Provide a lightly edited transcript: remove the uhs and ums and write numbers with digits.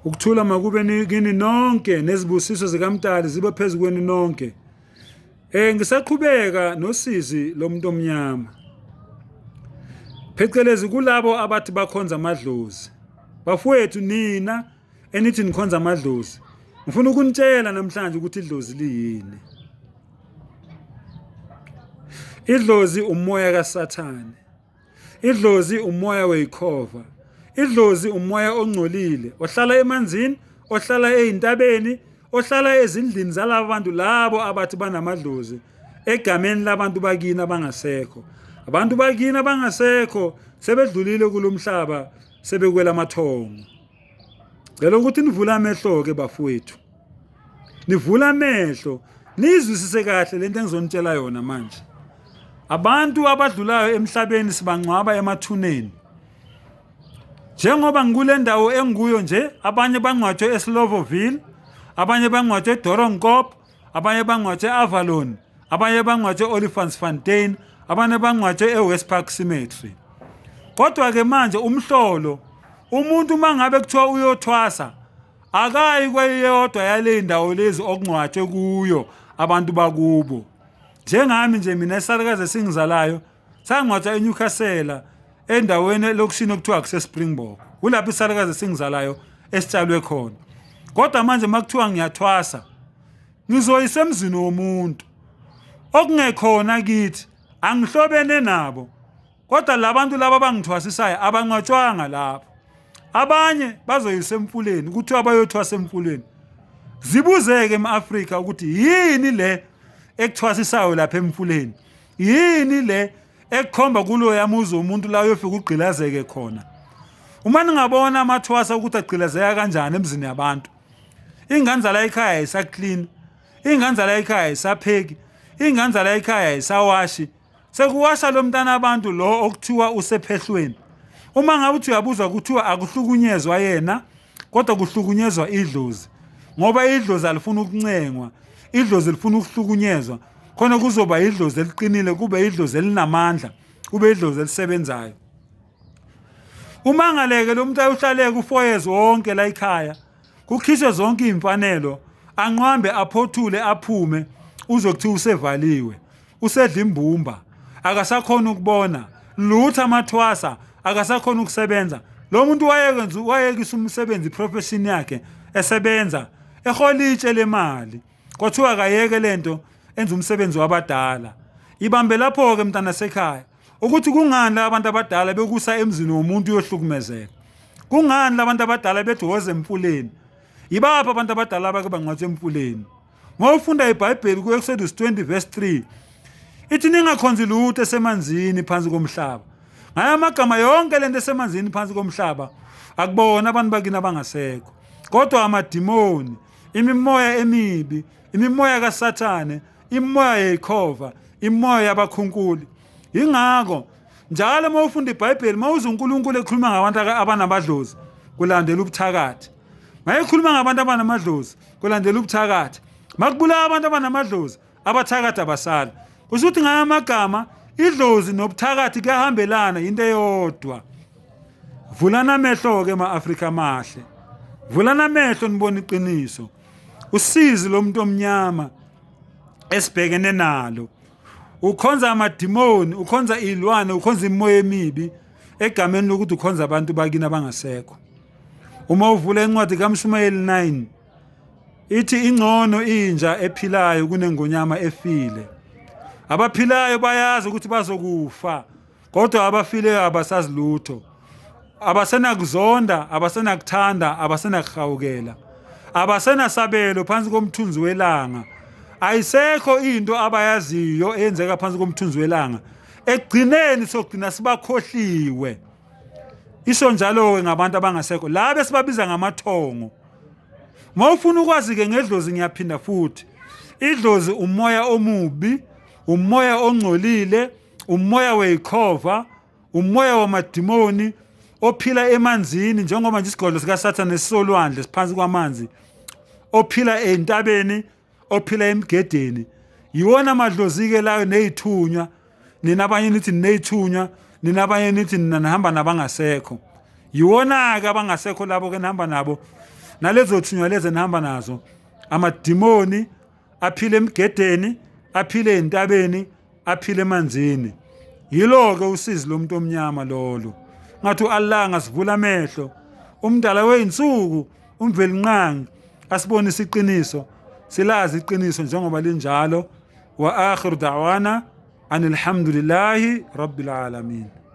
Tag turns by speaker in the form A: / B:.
A: Ukuthula makube kini nonke nezibusiso zikaMdali zibe phezu kwenu nonke. Ngisaqhubeka nosizi lomuntu omnyama. Phecelezi kulabo abathi bakhonza amadlozi. Bafowethu nina enithi nikhonza amadlozi. Ngifuna ukunitshela namhlanje ukuthi idlozi liyini. Idlozi umoya kaSathane. Idlozi umoya weyikhova. Idlozi umoya ongcolile ohlala emanzini, ohlala ezintabeni, ohlala ezindlini zalabo bantu labo abathi banamadlozi egameni labantu bakini abangasekho. Abantu bakini abangasekho sebedlulile kulomhlaba sebekwela amathongo. Cela ukuthi nivule amehlo ke bafowethu. Nivule amehlo nizwisise kahle lento engizonitshela yona manje. Abantu abadlulayo emhlabeni sibangcwaba emathuneni. Njengoba ngikule ndawo engikuyo nje abanye bangcwatshwe eSlovoville, abanye bangcwatshwe eDoronkop, abanye bangcwatshwe e-Avalon, abanye bangcwatshwe e-Olifantsfontein, abanye bangcwatshwe e-West Park Cemetery. Kodwa-ke manje umhlolo umuntu uma ngabe kuthiwa uyothwasa akayi kweyodwa yale ndawo lezi okungcwatshwe kuyo abantu bakubo. Njengami nje mina isalukazi esingizalayo sangcwatshwa eNewcastle endaweni elokishini okuthiwa kuseSpringbok. Kulapho isalukazi esingizalayo esitshalwe khona. Kodwa manje uma kuthiwa ngiyathwasa ngizoyisa emzini womuntu okungekhona kithi angihlobene nabo kodwa labantu laba abangithwasisayo abangcwatshwanga lapho abanye bazoyisa emfuleni kuthiwa bayothwasa emfuleni zibuzeke ema-Afrika ukuthi yini le ekuthwasisayo lapha emfuleni yini le ekukhomba kuloya muzi womuntu la uyofika ugqilazeke khona uma ningabona amathwasa ukuthi agqilazeka kanjani emzini yabantu ingane zala ekhaya ayisaklini ingane zala ekhaya ayisapheki ingane zala ekhaya ayisawashi sekuwasha lo mntana abantu lo okuthiwa usephehlweni uma ngabe uthi uyabuzwa kuthiwa akuhlukunyezwa yena kodwa kuhlukunyezwa idlozi ngoba idlozi alifuni ukuncengwa idlozi lifuna ukuhlukunyezwa khona kuzoba idlozi eliqinile kube idlozi elinamandla kube idlozi elisebenzayo umangaleke lo muntu ayohlaleka ufoyez wonke la ekhaya kukhishwe zonke iy'mfanelo anqwambe aphothule aphume uzwe kuthiwa usevaliwe usedla imbumba akasakhona ukubona lutho amathwasa akasakhona ukusebenza lo muntu wayekenza wayekisa umsebenzi profession yakhe esebenza ehola itshe lemali kwathiwa akayeke lento enza umsebenzi wabadala ibambe lapho ke mntana sekhaya ukuthi kungani labantu abadala bekusa emzini womuntu uyohlukumezeka kungani labantu abadala bethi woze emfuleni yibaphi abantu abadala abake bangcwatshwa emfuleni Ngofunda iBhayibheli ku-Exodus 20 verse 3 ithi ningakhonzi lutho esemanzini phansi komhlaba. Ngayo amagama yonke lento esemanzini phansi komhlaba akubona abantu bakini abangasekho. Kodwa amadimoni, imimoya emibi, imimoya kaSathane, imimoya yeyikhova, imimoya yabakhunkuli. Yingakho njalo uma ufunda iBhayibheli uma uzwa uNkulunkulu ekhuluma ngabantu abanabadlozi kulandela ubuthakathi. Mayekhuluma ngabantu abanamadlozi kulandela ubuthakathi. Makubulawa abantu abanamadlozi abathakathi abasali. Kusho ukuthi ngayo amagama idlozi nobuthakathi kuyahambelana into eyodwa. Vulana amehlo-ke ma-Afrika amahle. Vulana amehlo nibone iqiniso. Usizi lomuntu omnyama esibhekene nalo. Ukhonza amadimoni, ukhonza izilwane, ukhonza imimoya emibi egameni lokuthi ukhonza abantu bakini abangasekho. Uma uvula incwadi kaMshumayeli 9 ithi ingcono inja ephilayo kunengonyama efile. Abaphilayo bayazi ukuthi bazokufa kodwa abafileyo abasazi lutho. Abasenakuzonda, abasenakuthanda, abasenakuhawukela. Abasenasabelo phansi komthunzi welanga. Ayisekho into abayaziyo eyenzeka phansi komthunzi welanga. Ekugcineni sogcina sibakhohliwe. Isho njalo-ke ngabantu abangasekho laba esibabiza ngamathongo. Uma ufuna ukwazi-ke ngedlozi ngiyaphinda futhi. Idlozi umoya omubi, umoya ongcolile, umoya weyikhova, umoya wamadimoni ophila emanzini njengoba nje isigodlo sikaSathane sisolwandle siphansi kwamanzi ophila entabeni ophila emgedeni yiwona amadlozi-ke layo ney'thunywa nina abanye nithi niney'thunywa nina abanye nithi nina nihamba nabangasekho yiwona-ke abangasekho labo ke nihamba nabo Nalezo thunywa lezi enihamba nazo amadimoni aphile emgedeni, aphile entabeni, aphile emanzini. Yilo-ke usizi lomuntu omnyama lolo. Ngathi u-Allah angasivula amehlo, umdala wey'nsuku uMvelinqangi asibonise iqiniso, silazi iqiniso njengoba linjalo. Wa akhiru da'wana anilhamdulillahi rabbil alamin.